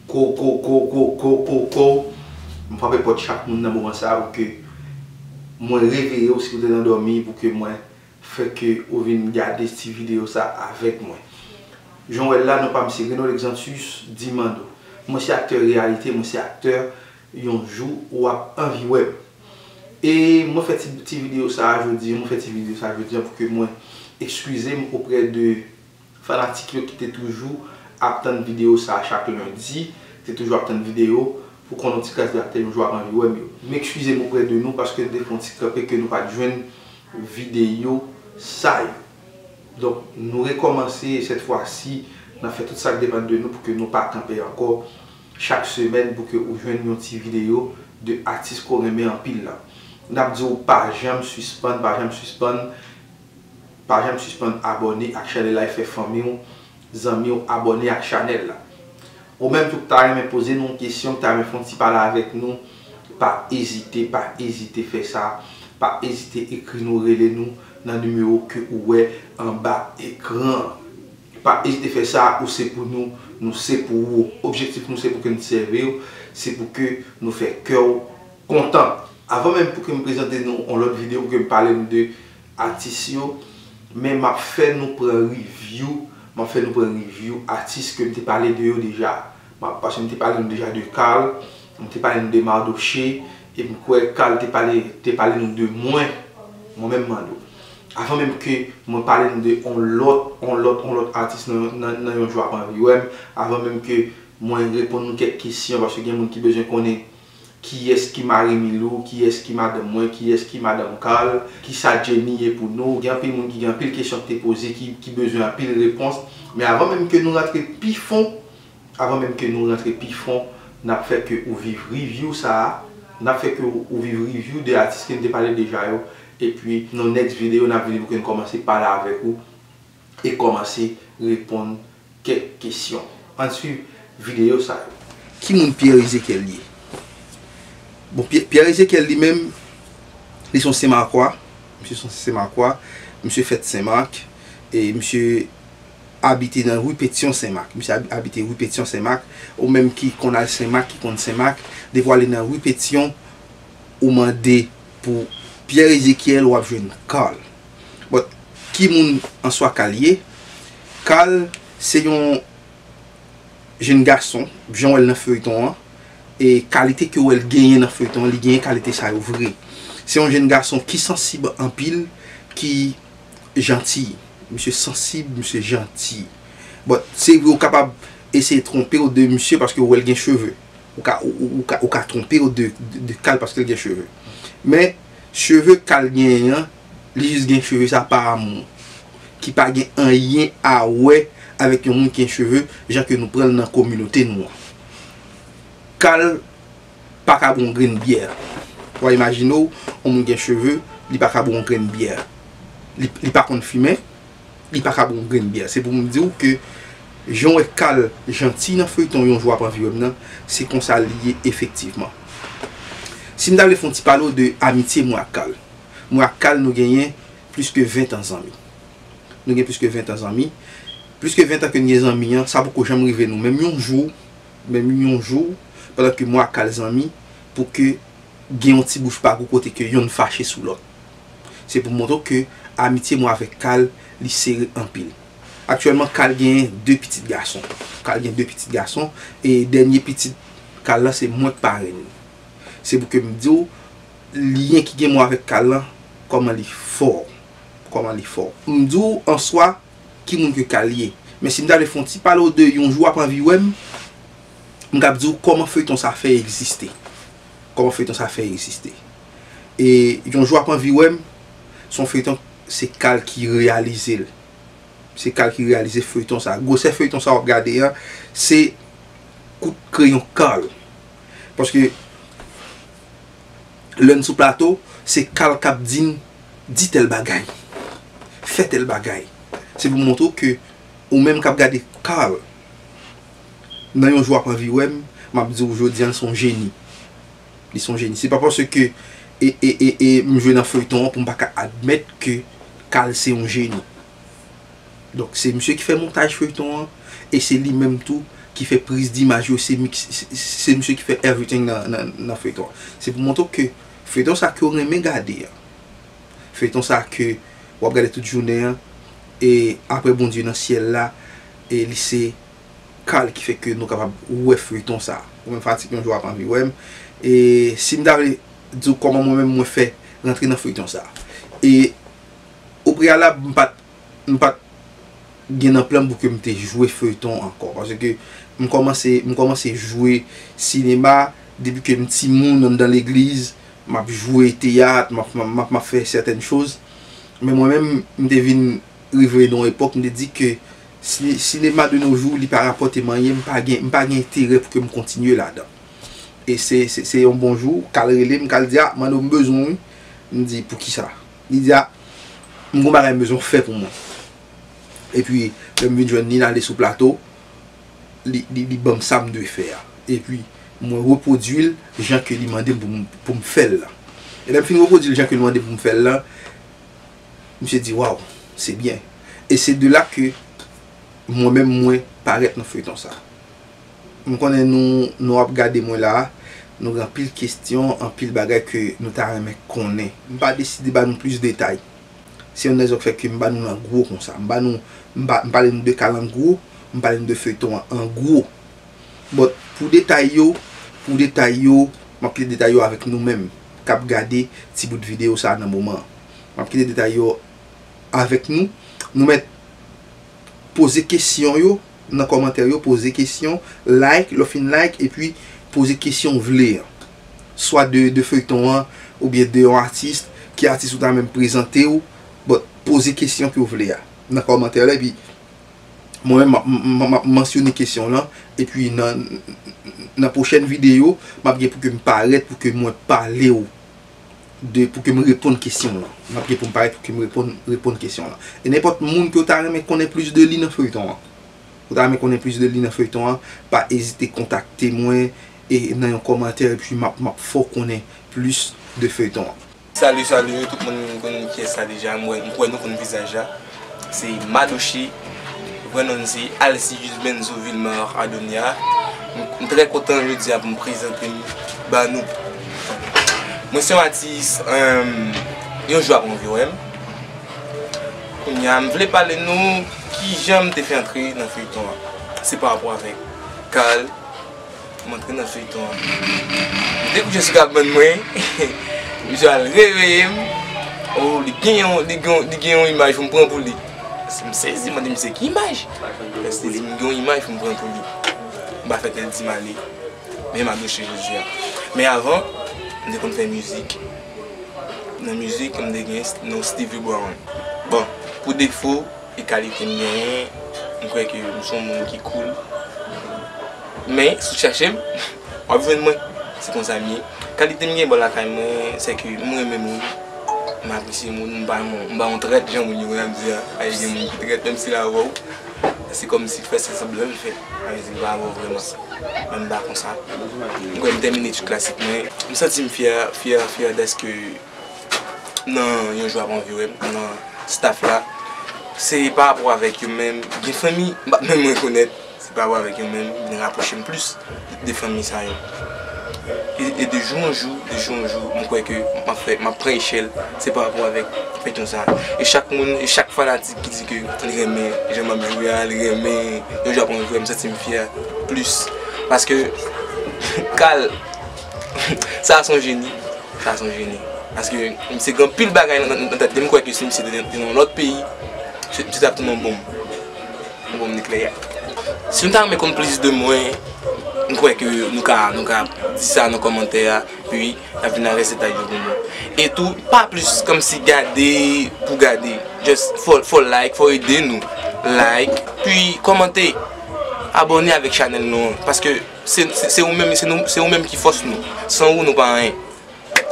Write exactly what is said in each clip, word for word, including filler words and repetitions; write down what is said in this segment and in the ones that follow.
Ko, ko, ko, ko, ko, ko, ko. M frape pòt chak moun nan moman sa a pou ke mwen reveye w si w te nan dòmi, pou ke mwen fè ke ou vin gade ti videyo sa avèk mwen. Jan w wè l la, non pa m se Renold Exantus Dimando. Mwen se aktè reyalite, mwen se aktè yon jou w ap anvi wè m. E mwen fè ti, ti videyo sa a jodi, mwen fè ti videyo sa a jodi an pou ke mwen eskize m oprè de fanatik yo ki te toujou ap tann videyo sa a chak lendi, te toujou ap tann videyo pou konn yon ti kras de aktè yon jou ap anvi wè m yo. M eskize m oprè de nou paske nou te fè yon ti kanpe ke nou pa t jwenn videyo sa yo. Donk, nou rekòmanse, e sèt fwa si, n ap fè tout sa k depann de nou pou ke nou pa kanpe ankò chak semèn pou ke ou jwenn yon ti videyo de atis ke w renmen anpil la. N ap di w pa janm sispann, pa janm sispann, pa janm sispann abòne ak chanèl la e fè fanmi w, zanmi w abòne ak chanèl la. Ou menm tou k ta renmen poze nou yon kesyon, k ta renmen fè yon ti pale avèk nou, pa ezite, pa ezite fè sa. Pa ezite ekri nou, rele nou nan nimewo ke ou wè anba ekran an. Pa ezite fè sa, ou se pou nou, nou se pou ou. Objektif nou se pou ke n sèvi w, se pou ke nou fè kè w kontan. Avan menm pou ke m prezante nou yon lòt videyo, pou ke m pale nou de atis yo, men m ap fè nou pran review, m ap fè nou pran review atis ke m te pale de yo deja. M ap, paske m te pale nou deja de Carl, m te pale nou de Mardoché, e m kwè Carl te pale, te pale nou de mwen, mwen menm Mando. Avan menm ke mwen pale nou de on lòt, on lòt, on lòt atis nan, nan, nan yon jou ap anvi wè m, avan menm ke mwen reponn nou kèk kesyon, paske gen moun ki bezwen konnen kiyès ki mari Milou, kiyès ki madanm mwen, kiyès ki madanm Carl, kisa Jenny ye pou nou. Gen anpil moun ki gen anpil kesyon ki te poze, ki, ki bezwen anpil repons. Men avan menm ke nou rantre pi fon, avan menm ke nou rantre pi fon, n ap fè ke ou viv review sa a, n ap fè ke ou, ou viv review de atis ke n te pale deja yo, epi nan next videyo, n ap vini pou ke n kòmanse pale avèk ou e kòmanse reponn kèk kesyon. Ann swiv videyo sa yo. Ki moun Pierre Ezekiel ye? Bon, Pierre, Pierre Ezekiel li menm, li se yon Senmakwa. Misye se yon Senmakwa. Misye fèt Senmak. E misye abite nan ri Petyon Senmak. Misye ab-, abite ri Petyon Senmak. Ou menm ki konn al Senmak, ki konn Senmak, depi w ale nan ri Petyon, ou mande pou Pierre Ezekiel, w ap jwenn Carl. But, ki moun an swa Carl ye? Carl se yon jenn gason, jan w wè l nan feyton an, e kalite ke w wè l genyen nan feyton an, li genyen kalite sa yo vre. Se yon jenn gason ki sansib anpil, ki janti. Misye sansib, misye janti. But, se vre, ou kapab eseye twonpe w de misye paske w wè l gen cheve. Ou ka, ou, ou, ou ka, ou ka twonpe w de, de, de Carl paske l gen cheve. Men, cheve Carl genyen an, li jis gen cheve sa pa amou. Ki pa gen anyen a wè avèk yon moun ki gen cheve, jan ke nou pran l nan kominote nou an. Carl pa ka bwè yon grenn byè. W a imajine w, yon moun gen cheve, li pa ka bwè yon grenn byè. Li, li pa konn fimen, li pa ka bwè yon grenn byè. Se pou m di w ke jan w wè Carl janti nan feyton yon jou ap anvi wè m nan, se konsa li ye efektivman. Si m ta vle fè yon ti pale w de amitye mwen ak Carl. Mwen ak Carl nou genyen plis ke ven tan zanmi. Nou gen plis ke ven tan zanmi. Plis ke ven tan ke n gen zanmi an, sa poko janm rive nou. Menm yon jou, menm yon jou, pandan ke mwen ak Carl zanmi, pou ke gen yon ti bouch pagou kote ke yonn fache sou lòt. Se pou montre w ke amitye mwen avèk Carl, li sere anpil. Aktyèlman, Carl gen de pitit gason. Carl gen de pitit gason, e dènye pitit Carl la, se mwen k parenn li. Se pou ke m di w, lyen ki gen mwen avèk Carl lan, kòman li fò. Kòman li fò. M di w, an swa, ki moun ke Carl ye. Men si m ta vle fè yon ti pale w de yon jou ap anvi wè m, m kab di w kòman feyton sa fè egziste. Kòman feyton sa fè egziste. E yon jou ap anvi wè m, se yon feyton, se Carl ki reyalize l. Se Carl ki reyalize feyton sa. Gwosè feyton sa w ap gade an, se kout kreyon Carl. Paske lè n sou plato, se Carl k ap di n, di tèl bagay, fè tèl bagay. Se pou montre w ke ou menm k ap gade Carl, nan yon jou ap anvi wè m, m ap di w jodi an, l se yon jeni. Li se yon jeni. Se pa paske e, e, e, e, m jwe nan feyton an pou m pa ka admèt ke Carl se yon jeni. Donk, se misye ki fè montaj feyton an, e se li menm tou ki fè priz dimaj yo, se, se, se misye ki fè everything nan, nan, nan feyton an. Se pou montre w ke feyton sa ke w renmen gade a, feyton sa ke w ap gade tout jounen an, e apre Bondye nan syèl la, e li se Carl ki fè ke nou kapab wè feyton sa. Ou menm fanatik, yon jou w ap anvi wè m. E si m ta vle di w kòman mwen menm mwen fè rantre nan feyton sa. E o preyalab, m pa t, m pa t gen nan plan m pou ke m te jwe feyton ankò. Paske m kòmanse, m kòmanse jwe sinema depi ke m timoun anndan legliz. M ap jwe teyat, m ap, m ap, m ap, m ap fè sètèn choz. Men mwen menm, m te vin rive nan yon epòk, m te di ke si, sinema de nos jours, li pa rapòte m anyen, m pa gen, m pa gen enterè pou ke m kontinye ladan. E se, se, se yon bon jou, Carl rele m, Carl di, "A, Mano, m bezwen w, wi." M di, "Poukisa?" Li di, "A, m gon bagay m bezwen w fè pou mwen." Epi, lè m vin jwenn li, n ale sou plato, li, li, li ban m sa m dwe fè a. Epi, mwen repwodui l jan ke li mande m pou m, pou m fè l la. E lè m fin repwodui l jan ke li mande m pou m fè l la, misye di, "Waw, se byen." E se de la ke mwen menm mwen parèt nan feyton sa. M konnen nou, nou ap gade mwen la, nou gen anpil kesyon, anpil bagay ke nou ta renmen konnen. M pa deside ba nou plis detay. Se yon rezon k fè ke m ba nou l an gwo konsa. M ba nou, m ba, m pale nou de Carl an gwo, m pale nou de feyton an an gwo. But pou detay yo, pou detay yo, m ap kite detay yo avèk nou menm k ap gade ti bout videyo sa a nan moman an. M ap kite detay yo avèk nou. Nou mèt poze kesyon yo nan kòmantè yo, poze kesyon, like, lè w fin like, epi poze kesyon w vle an. Swa de, de feyton an, oubyen de yon atis, ki atis ou ta menm prezante w, but poze kesyon ke w vle a nan kòmantè la, epi mwen menm, m ap, m ap, m ap mansyone kesyon w lan, epi nan, nan pwochèn videyo, m ap gen pou ke m parèt, pou ke mwen pale w de, pou ke m reponn kesyon w lan. M ap gen pou m parèt pou ke m reponn, reponn kesyon w lan. E nenpòt moun ke w ta renmen konnen plis de li nan feyton an, ou ta renmen konnen plis de li nan feyton an, pa ezite kontakte mwen e nan yon kòmantè, epi m ap, m ap fè w konnen plis de feyton an. Salut, salut, tout moun konn kiyès sa deja, m wè, m kwè nou konn vizaj la. Se Madoche, vrè non li se Alcius Benzo Vilmar Adonia. M, m trè kontan jodi a pou m prezante m ba nou. Mwen se yon atis, euh, yon jou ap anvi wè m. Kounye a, m vle pale nou kijan m te fè antre nan feyton an. Se pa rapò avèk Carl, m antre nan feyton an. M te kouche sou kabann mwen, misye al reveye m. Oh, li gen yon, li gen, li gen yon imaj pou m pran pou li. M sezi, m mande misye ki imaj. Misye di m gen yon imaj pou m pran pou li. M pa fè tèt di m ale. Men m ap bouche jodi a. Men avan, m te konn fè mizik. Nan mizik, m te gen non Stevie Brown. Bon, pou defo e kalite m genyen, m kwè ke m se yon moun ki cool. Men, si w chache m, w ap jwenn mwen. Se konsa m ye. Kalite m gen bò lakay mwen, se ke m renmen moun, m apresye moun, m pa yon, m pa yon trèt, jan moun yo konn ap di a. Ay, gen moun ki trèt, menm si l avè w, se kòmsi fè se sanblan l fè. Sa vle di l pa avè w vrèman. Men m pa konsa. M kwè m tèmine etid klasik mwen. M santi m fyè, fyè, fyè dèske nan yon jou ap anvi wè m, nan staff la. Se pa rapò avèk yo menm, gen fanmi m pa t menm rekonèt. Se pa rapò avèk yo menm, vin rapwoche m plis de fanmi sa yo. E, e de jou an jou, de jou an jou, m kwè ke m ap fè, m ap pran echèl, se pa rapò avèk feyton sa. E chak moun, e chak fanatik ki di ke li renmen jan m ap jwe a, li renmen yon jou ap anvi wè m, m santi m fyè plis. Paske Carl, sa a se yon jeni. Sa se yon jeni. Paske misye gen anpil bagay nan, nan, nan tèt li. M kwè ke si misye te, te nan yon lòt peyi, misye, misye t ap tounen yon bonm. Yon bonm nikleyè. Si nou ta renmen konn plis de mwen, m kwè ke nou ka, nou ka di sa nan kòmantè a, epi n ap vin ak resèt la yo pou nou. E tou, pa plis kòmsi gade pou gade. Just fò, fò like, fò ede nou. Like, pi kòmante. Abòne avèk chanèl nou an. Paske se, se, se ou menm, se nou, se ou menm ki fòs nou. San ou, nou pa anyen.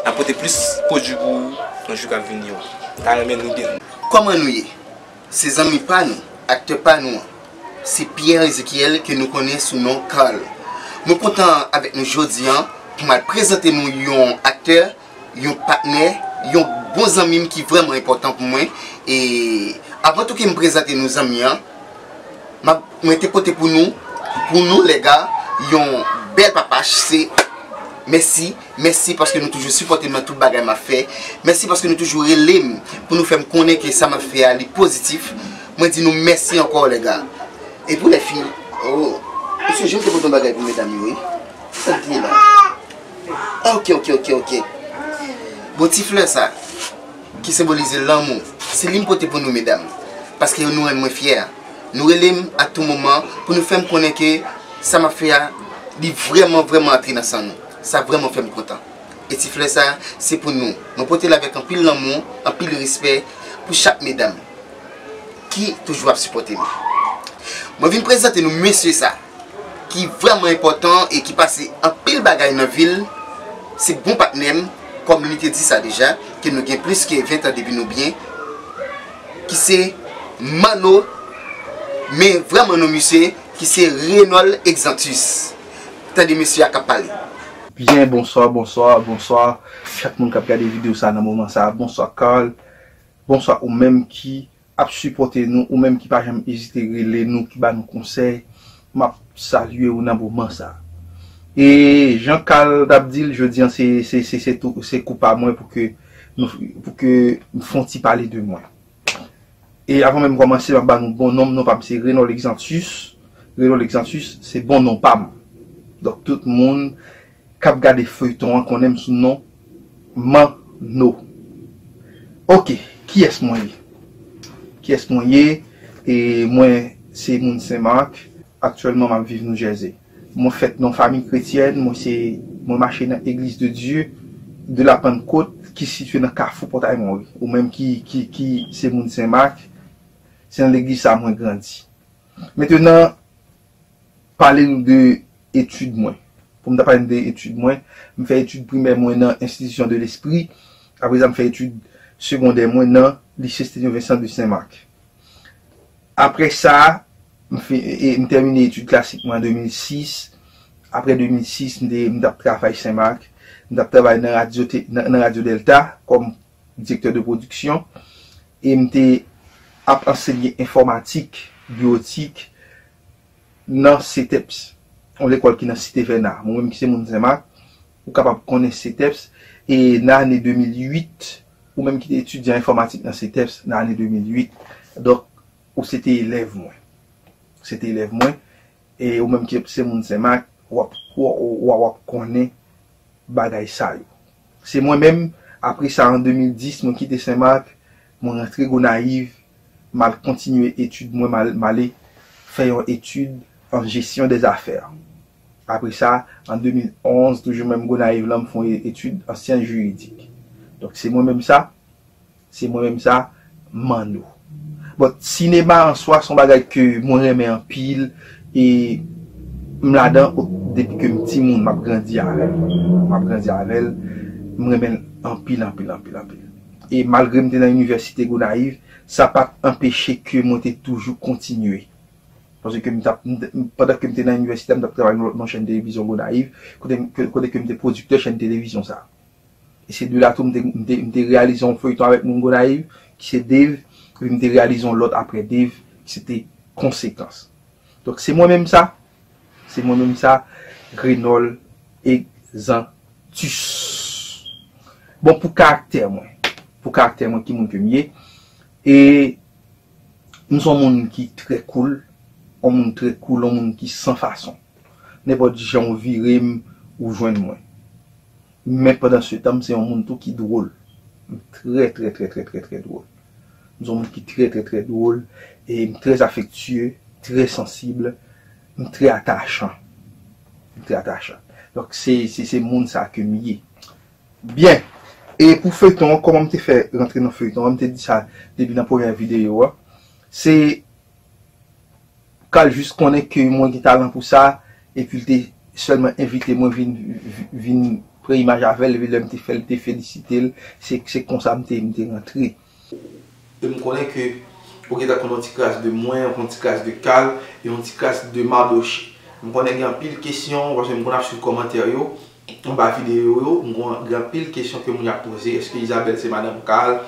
N ap pote plis pwodui pou ou nan jou k ap vini yo. M ta renmen nou gen. Kòman nou ye? Se zanmi pa nou, aktè pa nou an. Se Pierre Ezekiel ke nou konnen sou non Carl. Mwen kontan avèk nou jodi a pou m al prezante nou yon aktè, yon patnè, yon bon zanmi m ki vrèman enpòtan pou mwen. E avan tou ke m prezante nou zanmi an, m ap, mwen te pote pou nou Pou nou, lèga, yon bèl papach, se mèsi, mèsi paske nou toujou sipòte m nan tout bagay m ap fè. Mèsi paske nou toujou rele m pou nou fè m konnen ke sa m ap fè a, li pozitif. Mwen di nou mèsi ankò, lèga. E pou lèfi, oh, ou sonje m te pote yon bagay pou medam yo, wi. Sa l te ye la? Ah, ok, ok, ok, ok. Bon, ti flè sa, ki senbolize lanmou, se li m pote pou nou, medam. Paske nou rann mwen fyè. Nou rele m a tou moman pou nou fè m konnen ke sa m ap fè a, li vrèman, vrèman antre nan san nou. Sa vrèman fè m kontan. E ti flè sa, se pou nou. Mwen pote l avèk anpil lanmou, anpil respè pou chak medam ki toujou ap sipòte m. Mwen vin prezante nou mesye sa, ki vrèman enpòtan e ki pase anpil bagay nan vi l. Se bon patnè m, kòm li te di sa deja, ke nou gen plis ke ven tan depi nou byen, ki se Manno, men vrè Manno misye, ki se Renol Exantus. Tande mesye a k ap pale. Byen, bonswa, bonswa, bonswa. Chak moun k ap gade videyo sa nan moman sa. Bonswa, Carl. Bonswa ou menm ki ap sipòte nou, ou menm ki pa janm ezite rele nou, ki ba nou konsèy. M ap salye ou nan moman sa. E jan Carl t ap di l, jodi a, se, se, se, se tou, se kou pa mwen pou ke nou, pou ke m fè yon ti pale de mwen. E avan menm kòmanse, m ap ba nou bon non m. Non pa m se Renol Exantus. Renol Exantus, se bon non pa m. Donk, tout moun k ap gade feyton an konnen m sou non Manno. Ok, kiyès mwen ye? Kiyès mwen ye? E mwen, se moun Senmak. Aktyèlman, m ap viv New Jersey. Mwen fèt nan fanmi kretyèn, mwen se, mwen mache nan Église de Dieu de la Pentecôte ki sitiye nan kafou Pòtay Mori. Ou menm ki, ki, ki se moun Senmak, se nan legliz sa mwen grandi. Mentenan, pale nou de etid mwen. Pou m ta pale nou de etid mwen, m fè etid primè mwen nan Institution de l'Esprit. Apre sa, m fè etid segondè mwen nan Lycée Stenio Vincent de Saint-Marc. Apre sa, m fin, e, m tèmine etid klasik mwen an de mil sis. Apre de mil sis, m te, m t ap travay Senmak. M t ap travay nan radyo, te, nan, nan Radio Delta kòm direktè de pwodiksyon. E m te ap ansenye enfòmatik, biwotik nan CETEPS, yon lekòl ki nan Site Vèna. Mwen menm ki se moun Senmak, ou kapab konnen CETEPS. E nan ane de mil uit, ou menm ki te etidyan enfòmatik nan CETEPS nan ane de mil uit, donk, ou se te elèv mwen. Ou se te elèv mwen. E ou menm ki se moun Senmak, w ap, w, w, w ap konnen bagay sa yo. Se mwen menm, apre sa, an de mil dis, mwen kite Senmak, mwen rantre Gonayiv, m al kontinye etid mwen, m al, m ale fè yon etid an jesyon dè zafè. Apre sa, an de mil onz, toujou menm Gonayiv la, m fè yon etid an syans jiridik. Donk, se mwen menm sa, Se mwen menm sa, Manno. Bon, sinema an swa se yon bagay ke mwen renmen anpil, e m ladan o-, depi ke m timoun, m ap grandi avè l. M ap grandi avè l, m renmen l anpil, anpil, anpil, anpil. E malgre m te nan inivèsite Gonayiv, sa pa t anpeche ke mwen te toujou kontinye. Paske m t ap, m t, pandan ke m te nan inivèsite, m t ap travay nan lòt, nan chèn televizyon Gonayiv, kote, kote ke m te pwodiktè chèn televizyon sa. E se de la tou m te, m te, m te reyalize yon feyton avèk moun Gonayiv, ki se Dave, epi m te reyalize yon lòt apre Dave, ki se te Konsekans. Donk, se mwen menm sa, se mwen menm sa, Renol Exantus. Bon, pou karaktè mwen, pou karaktè mwen, ki moun ke m ye, e m se yon moun ki trè cool, yon moun trè cool, yon moun ki san fason. Nenpòt jan w vire m, ou jwenn mwen. Men pandan se tan, m se yon moun tou ki dwòl. M trè, trè, trè, trè, trè, trè dwòl. M se yon moun ki trè, trè, trè dwòl. E m trè afektye, trè sansib, m trè atachan. M trè atachan. Donk, se, se, se moun sa ke m ye. Byen. E pou feyton an, kòman m te fè rantre nan feyton an, m te di sa depi nan premyè videyo a. Se Carl jis konnen ke mwen gen talan pou sa, epi l te sèlman envite mwen vin, vin pran imaj avè l, epi lè m te fè l, m te felisite l, se, se konsa m te, m te rantre. E m konnen ke ou gentan konn yon ti kras de mwen, yon ti kras de Carl, e yon ti kras de Mardochée. M konnen gen anpil kesyon, paske m konn ap swiv kòmantè yo anba videyo yo, m konn gen anpil kesyon ke moun ap poze. Èske Isabelle se madanm Carl?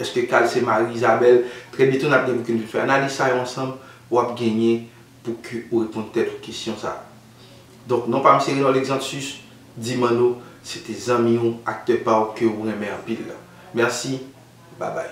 Èske Carl se mari Isabelle? Trè byento n ap gen pou ke n vin fè analiz sa yo ansanm. W ap genyen pou ke ou reponn tèt ou kesyon sa. Donk, non pa m se Renold Exantus, di Manno, se te zanmi w, aktè pa w ke ou renmen anpil la. Mèsi, babay.